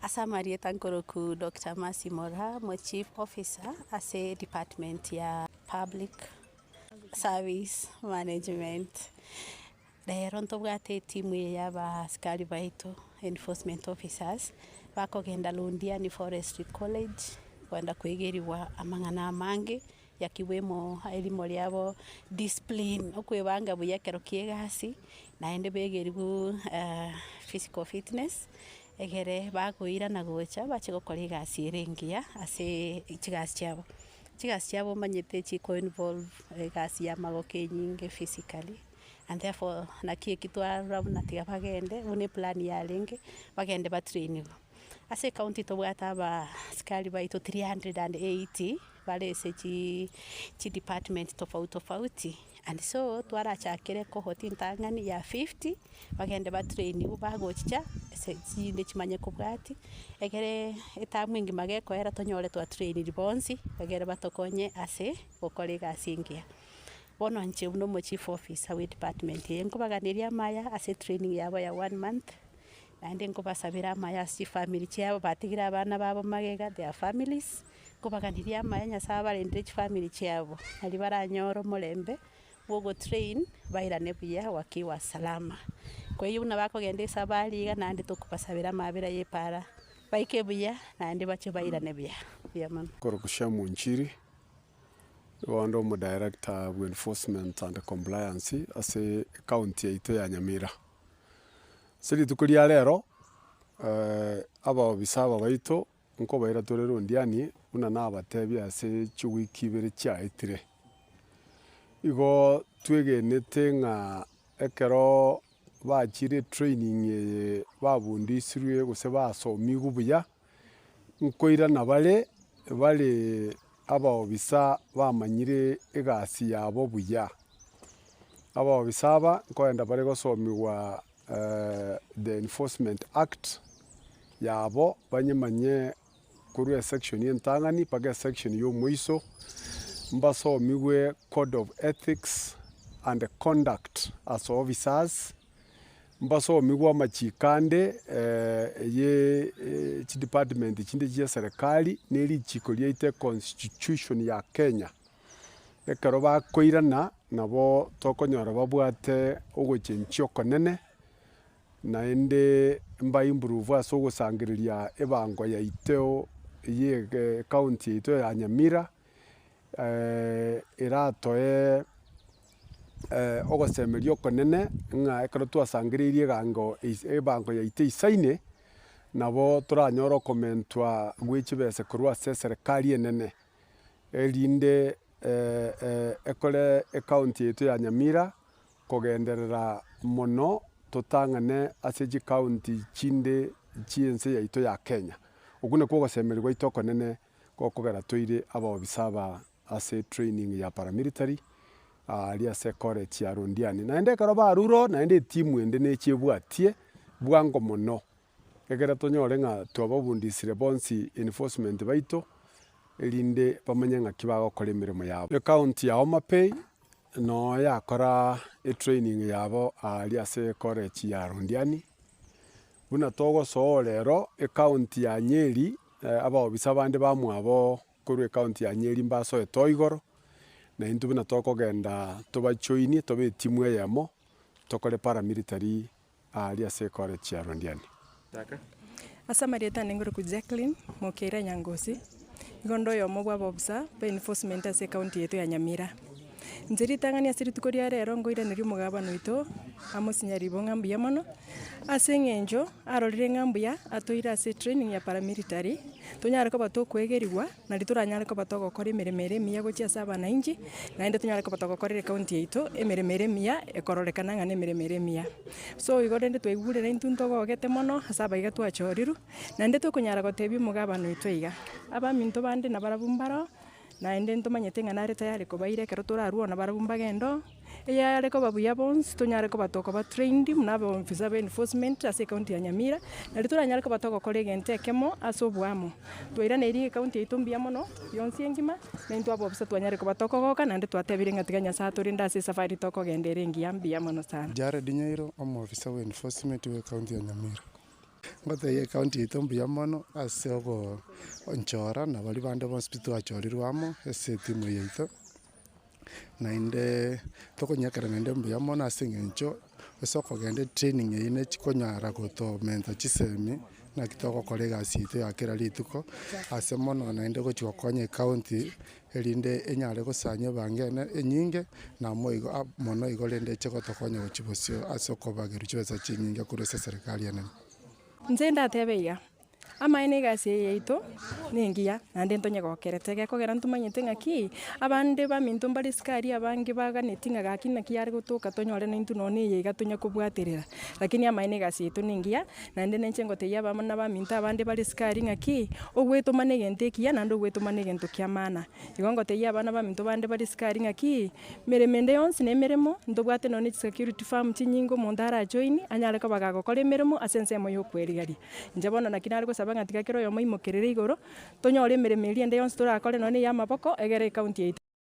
Ase amarieta nkoroku Doctor Mercy Moraa, mo chief officer ase department ya public service management. Rero ntobwate etimu eye ya abasikari baito enforcement officers, bakogenda Londiani Forestry College, kogenda koegeriwa amang'ana amange. Yakiwemo erimo riabo discipline, okwebanga buya ekero kia egasi, naende begerigwe physical fitness, egere bakoirana gocha bache gokora egasi ere engiya ase chigasi chiabo. Chigasi chiabo omanyete chiko involve egasi ya amagoko enyinge physically, and therefore naki eki twarora buna tiga bagende, buna eplan yarenge, bagende batrainiwe. Ase ecounty tobwate abasikari baito 380 bare ase chi chidepartment tofauti tofauti, and so twarachakire cohort entang'ani ya 50, bagende batrainiwe bagochicha ase chinde chimanye kobwatia, egere etamu engima gekoera tonyore twatrainiri bonsi, egere batokonye ase gokora egasi engiya. Bono inche buna omo chief officer bwe edepartment eye nkobaganeria amaya ase etraining yabo ya one month. Naende nkobasabera amaya ase chifamiri chiabo, batigire abana babo magega, their families, nkobaganiria amaya Nyasaye abarendere chifamiri chiabo, nario baranyore omorembe bwa ogotrain bairane buya wakiwa salama. Kwa hiyo buna bakogenda esabari iga naende tokobasabera amabera ya epaara, baike buya naende bache bairane buya, mbuya mono. Korwa Shem Onchiri, nigo onde omo director bwa enforcement and compliance ase ecounty yaito ya Nyamira. Ase rituko ria rero, abaofisa aba baito nkobaira tore Londiani buna nabatebia ase chiwiki ibere chiaetire. Igo twegenete ng'a ekero bachire etraining eye babundisirwe gose basomigwe buya, nkoirana bare, bare abaofisa bamanyire egasi yabo buya. Abaofisa aba nkoenda bare gosomigwa the enforcement act yabo banyemanye korwa esection entang'ani mpaka esection ya omoiso, mbasomigwe code of ethics and conduct as officers, mbasomigwe amachiko ande ye chidepartment chinde chia eserekari na erichiko riaito econstitution ya Kenya. Ekero bakoirana nabo tokonyora babwate ogochenchia okonene, naende mba improve ase ogosangereria ebango yaito ye ecounty yaito ya Nyamira, eratoe ogosemeria okonene ng'a ekero twasangereirie egango ebango yaito eisaine, nabo toranyore okomentwa gwe chibesa korwa ase eserekari enene. Erinde ekore ecounty yaito ya Nyamira kogenderera mono totang'ane ase chicounty chinde chi'ense yaito ya Kenya. Okwo nakwo ogosemeria gwaito okonene gokogera toire abaofisa aba ase training ya paramilitary aria ase ecollege ya Londiani. Naende ekero barure oo naende etimu ende neche ebwatie bwango mono. Ekero tonyore ng'a twababundisire bonsi enforcement baito, erinde bamanye ng'aki bagokora emeremo yabo. Ecounty ya Homa Bay noo yakora etraining yabo aaria ase ecollege ya Londiani, buna togosoa rero ecounty ya Nyeri abaofisa bande bamwabo korwa ecounty ya Nyeri mbasoete oo igoro, na intwe buna tokogenda tobajoinie tobe etimu eyemo, tokore paramilitary Aaria ase ekore chia Londiani. Ase amarieta ane ngorokwa Jacqueline Mokeira Nyangosi, nigo nde oyomo bwa abaofisa ba enforcement ase ecounty yaito ya Nyamira. Inche ritang'ani ase rituko ria rero nkoiraneria omogabana oito Amos Nyaribo ng'a mbuya mono, ase eng'encho arorire ng'a mbuya toire ase etraining ya paramilitary, tonyare koba tokoegerigwa. Nario toranyare koba togokora emeremo ere emiya gochia ase abanainchi, naende tonyare koba togokorera ecounty yaito emeremo ere emiya ekororekana ng'a nemeremo ere emiya. So igo rende twaigure na intwe ntogogete mono ase abaiga twachorirwe, naende tokonyara gotebia omogabana oito iga, abaminto bande nabarabwo mbaro, naende ntomanyete ng'a nare tayari kobaira ekero torarwe oo nabarabwo mbagende oo. Eyare koba buya bonsi tonyare koba tokoba trained buna abaofisa ba enforcement ase ecounty ya Nyamira, nario toranyare koba togokora egento ekemo ase oboamo. Twairaneirie ecounty yaito mbuya mono, yonsi engima, na intwe abaofisa twanyare koba tokogoka naende twatebire ng'a tiga Nyasaye atorende ase esafari tokogenda ere engiya mbuya mono sana. Jared Nyairo, omofisa bwa enforcement bwe ecounty ya Nyamira. Ngotebia ecounty yaito mbuya mono ase ogoonchora na baria bande bonsi pi twachorirwe amo ase etimu eye yaito, naende tokonyakera naende mbuya mono ase eng'encho ase okogenda etraining eyio nechi konyara gotomenta chisemi naki togokora egasi yaito ya kera rituko, ase mono naende gochi gokonya ecounty erinde enyare gosanya ebango ene enyinge, na moigo ab mono igo rende eche gotokonya gochia bosio ase okobagerwa chibesa chinyinge korwa ase eserekari enene. Inche ndatebe iga, amaene egasi eye yaito nengiya naende ntonyegokerete gekogera ntomanyete ng'aki, abande baminto mbare isiko aria abange baganeti ng'a gaki naki yare gotoka tonyore naintwe nonye na eye iga tonya kobwaterera. Lakini amaene egasi yaito nengiya, naende ninche ngotebia abamuna baminto abande bare isiko aria ng'aki, ogwetoma na egento ekiya naende ogwetoma na egento kia maana. Igo ngotebia abana baminto bande bare isiko aria ng'aki, Emeremo ende yonsi nemeremo, ntobwate nonya ne chisecurity firm chinyinge omonto arajoin, anyare koba gagokora emeremo ase ensemo ya okwerigeria. Inche bono naki nare gosaba ng'a tiga kera oyomo aimokerere igoro, tonyore emeremo eria ende yonsi torakore nonya na eya amaboko, egere ecounty yaito.